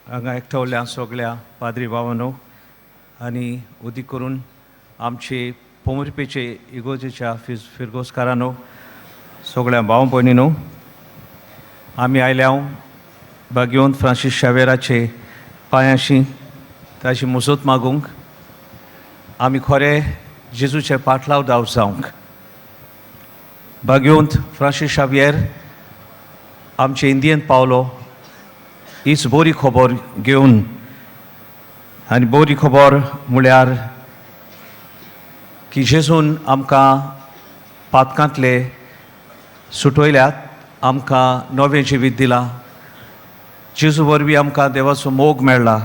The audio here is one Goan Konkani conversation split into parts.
हांगा एकठावल्या सगळ्या पाद्री भावांनो आनी उदीक करून आमचे पोमरपेचे इगोजेच्या फिरगोजकारांनो, सगळ्या भाव भयणीनो, आमी आयल्या भाग्यवंत फ्रांसीस शावेराचे पांयाशी ताची मुजत मागूंक, आमी खरे जेजूचे पाटलाव दाव जावंक. भाग्यवंत फ्रांसीस शावियर आमचे इंडियन पावलो हीच बरी खबर घेवन, आनी बरी खबर म्हळ्यार की जेजून आमकां पातकांतले सुटयल्यात, आमकां नवें जिवीत दिलां. जेजू वरवीं आमकां देवाचो मोग मेळ्ळा,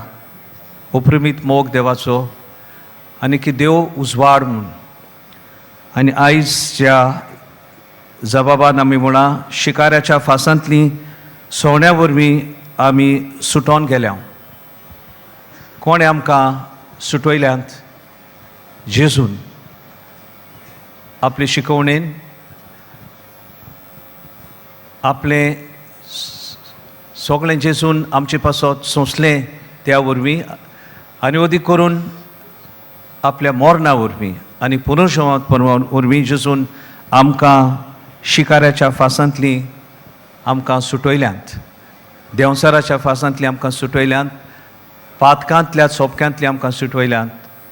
उपरिमीत मोग देवाचो, आनी की देव उजवाड म्हूण. आनी आयज ज्या जबाबान आमी म्हणा शिकाऱ्याच्या फासांतलीं सवण्या वरवीं आमी सुटोन गेल्या. कोणें आमकां सुटयल्यांत? जेजून आपले शिकवणेन, आपलें सगळें जेजून आमचे पासत सोंसलें त्या वरवीं, आनी अदीक करून आपल्या मरणा वरवीं आनी पुनर्जन्मा वरवीं जेजून आमकां शिकाऱ्याच्या फासांतलीं आमकां सुटयल्यांत, देंवचाराच्या फासांतलीं आमकां सुटयल्यांत, पातकांतल्या सोपक्यांतलीं आमकां सुटयल्यांत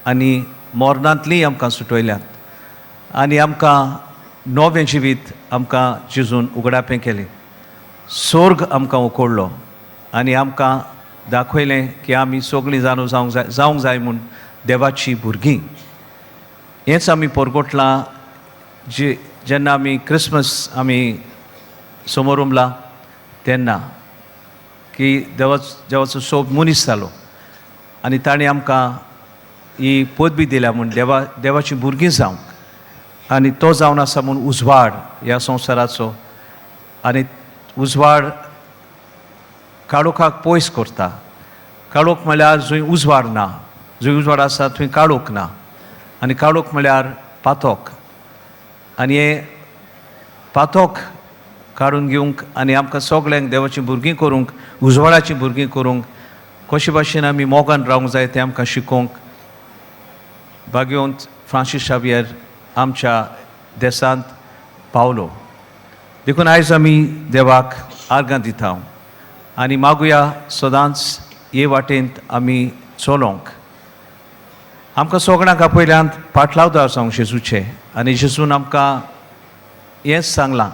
आनी मरणांतलीं आमकां सुटयल्यांत, आनी आमकां नवें जिवीत आमकां जेजून उगडापें केलें. सोर्ग आमकां उकडलो आनी आमकां दाखयलें की आमी सगळीं जाणू जावंक जाय, जावंक जाय म्हूण देवाची भुरगीं. हेंच आमी परगटलां जे जेन्ना आमी क्रिसमस आमी समोरुमला तेन्ना, की देवाचो सोब मनीस जालो आनी ताणें आमकां ही पदवी दिल्या म्हूण देवाची भुरगीं जावंक, आनी तो जावन आसा म्हूण उजवाड ह्या संवसाराचो, आनी उजवाड काळोखाक पयस करता. काळोख म्हळ्यार जंय उजवाड ना, जंय उजवाड आसा थंय काळोख ना, आनी काळोख म्हळ्यार पातोक, आनी हें पातोक काडून घेवंक आनी आमकां सगल्यांक देवाचीं भुरगीं करूंक, उजवाडाचीं भुरगीं करूंक, कशे भाशेन आमी मोगान रावंक जाय तें आमकां शिकोवंक भाग्यवंत फ्रांसीस शावियर आमच्या देशांत पावलो. देखून आयज आमी देवाक आर्गां दिता आनी मागुया सदांच हे वाटेंत आमी चलोवंक. आमकां सगळ्यांक आपयल्यांत पाटलावदार जावंक जेजूचे, आनी जेजून आमकां हेंच सांगलां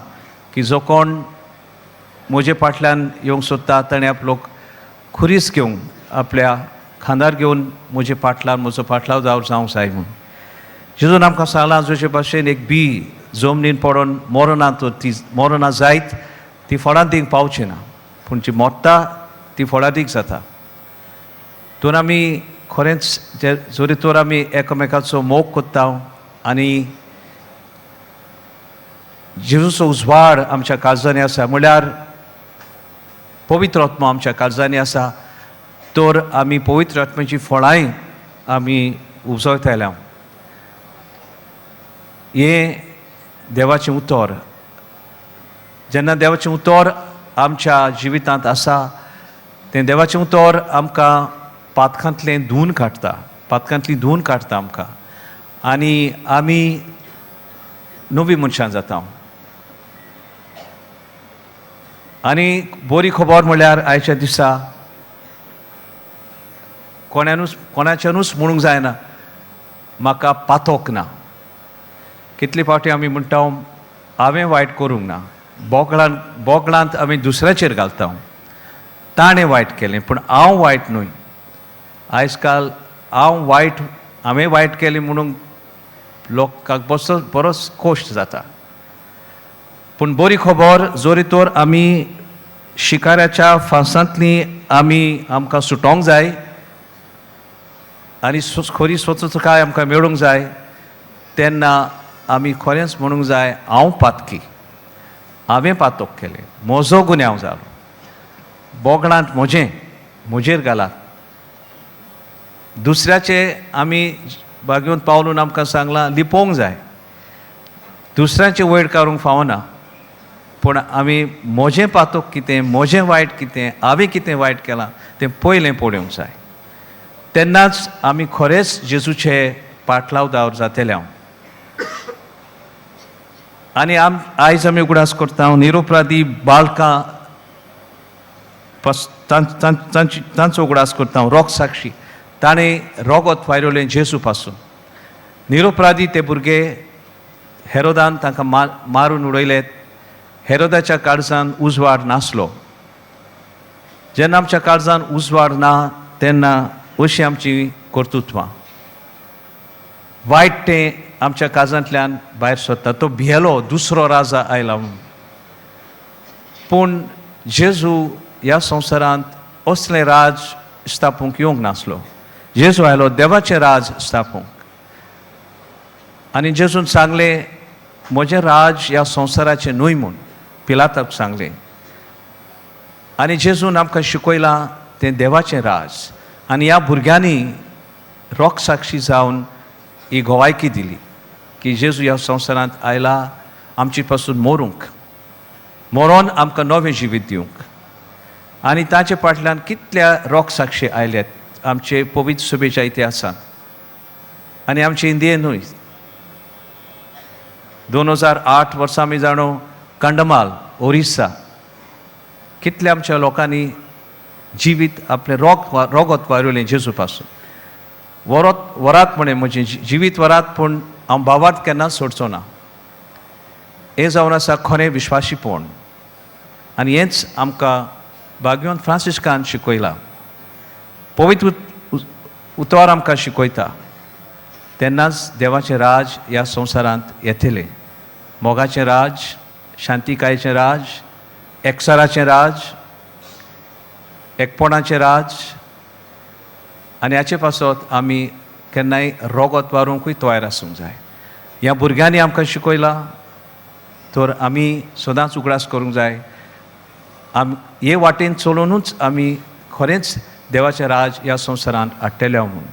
की जो कोण म्हजे फाटल्यान येवंक सोदता ताणें आपलो खुरीस घेवन आपल्या खांदार घेवन म्हजे फाटल्यान म्हजो पाटलावदार जावंक जाय म्हूण. जेजून आमकां सांगलां जशे भाशेन एक बी जमनीन पडोन मरना तर ती मरना जायत ती फळादीक पावची ना, पूण जी मरता ती फळादीक जाता. तर आमी खरेंच जे जरी तर आमी एकामेकाचो मोग करता आनी जेजूचो उजवाड आमच्या काळजांनी आसा, म्हळ्यार पवित्र आत्मो आमच्या काळजांनी आसा, तर आमी पवित्र आत्म्याची फळांय आमी उपजयतले. हें देवाचें उतर. जेन्ना देवाचें उतर आमच्या जिवितांत आसा तें देवाचें उतर आमकां पातकांतलें धुवन काडटा, पातकांतली धुवन काडटा आमकां, आनी आमी नवी मनशां जाता. आनी बरी खबर म्हळ्यार आयच्या दिसा कोणाच्यानूच म्हणूंक जायना म्हाका पातोक ना. कितले फावटी आमी म्हणटा हांवें वायट करूंक ना, बोगळांत आमी दुसऱ्याचेर घालता, ताणें वायट केलें पूण हांव वायट न्हय. आयज काल हांव वायट, हांवें वायट केलें म्हणून लोकांक बरोच कोश्ट जाता. पूण बरी खबर जरी तर आमी शिकाऱ्याच्या फांसांतली आमी आमकां सुटोंक जाय आनी खरी स्वतंत्रकाय आमकां मेळूंक जाय, तेन्ना आमी खरेंच म्हणूंक जाय हांव पातकी, हांवें पातोक केलें, म्हजो गुन्यांव जालो, बोगळांत म्हजेर घालात. दुसऱ्याचे आमी भाग्यवंत पावलून आमकां सांगलां लिपोवंक जाय, दुसऱ्याचें वयर काडूंक फावना. पूण आमी म्हजें पातोक कितें, म्हजें वायट कितें, हांवें कितें वायट केलां तें पयलें पळोवंक जाय. तेन्नाच आमी खरेंच जेजूचे पाटलावदार जातले हांव. आनी आयज आमी उगडास करता निरुपराधी बालकां तांचो उगडास करता, रोग साक्षी ताणें रोगत वायरवलें जेजू पासून. निरुपराधी ते भुरगे हेरोदान तांकां मारून उडयले. हेरोदाच्या काळजान उजवाड नासलो. जेन्ना आमच्या काळजान उजवाड ना तेन्ना अशीं आमची कर्तृत्वां वायट तें आमच्या काळजांतल्यान भायर सरता. तो भियेलो दुसरो राजा आयला म्हणून. पूण जेजू ह्या संवसारांत असलें राज स्थापूंक येवंक नासलो. जेजू आयलो देवाचें राज स्थापूंक. आनी जेजून सांगलें म्हजें राज ह्या संवसाराचें न्हय म्हूण पिलाताक सांगलें. आनी जेजून आमकां शिकयलां तें देवाचें राज. आनी ह्या भुरग्यांनी रोखसाक्षी जावन ही गोवायकी दिली की जेजू ह्या संवसारांत आयला आमचे पासून मरूंक, मरोन आमकां नवें जिवीत दिवंक. आनी ताचे फाटल्यान कितल्या रोखसाक्षी आयल्यात आमचे पवित्र सभेच्या इतिहासांत आनी आमचे इंडिये न्हय. 2008 वर्सां आमी जाणो कंडमाल ओरिस्सा कितल्या आमच्या लोकांनी जिवीत आपलें रोगत वारयलें जेजू पासून. वरोत वरात म्हणे म्हजें जिवीत वरात, पूण हांव भावार्थ केन्नाच सोडचो ना. हें जावन आसा खरें विश्वासीपण. आनी हेंच आमकां भाग्यवंत फ्रांसिस्कान शिकयलां, पवित्र उतर आमकां शिकयता. तेन्नाच देवाचें राज ह्या संवसारांत येतलें. मोगाचें राज, शांतिकायेचें राज, एकचाराचें राज, एकपणाचें राज. आनी हाचे पासत आमी केन्नाय रोगत वारूंकूय तयार आसूंक जाय. ह्या भुरग्यांनी आमकां शिकयलां तर आमी सदांच उगडास करूंक जाय. आमी हे वाटेन चलोवनूच आमी खरेंच देवाचें राज ह्या संवसारांत हाडटले म्हूण.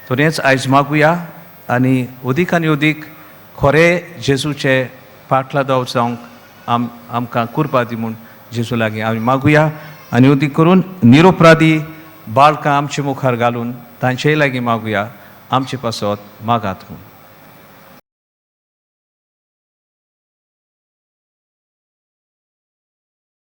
तर हेंच आयज मागुया आनी अदीक आनी अदीक खरें जेजूचे पाटलादाव जावंक आमकां कुरपा दी म्हूण जेजू लागीं आमी मागुया. आनी अदीक करून निरुपराधी बाळकां आमचे मुखार घालून तांचेय लागीं मागुया आमचे पासत मागात म्हूण.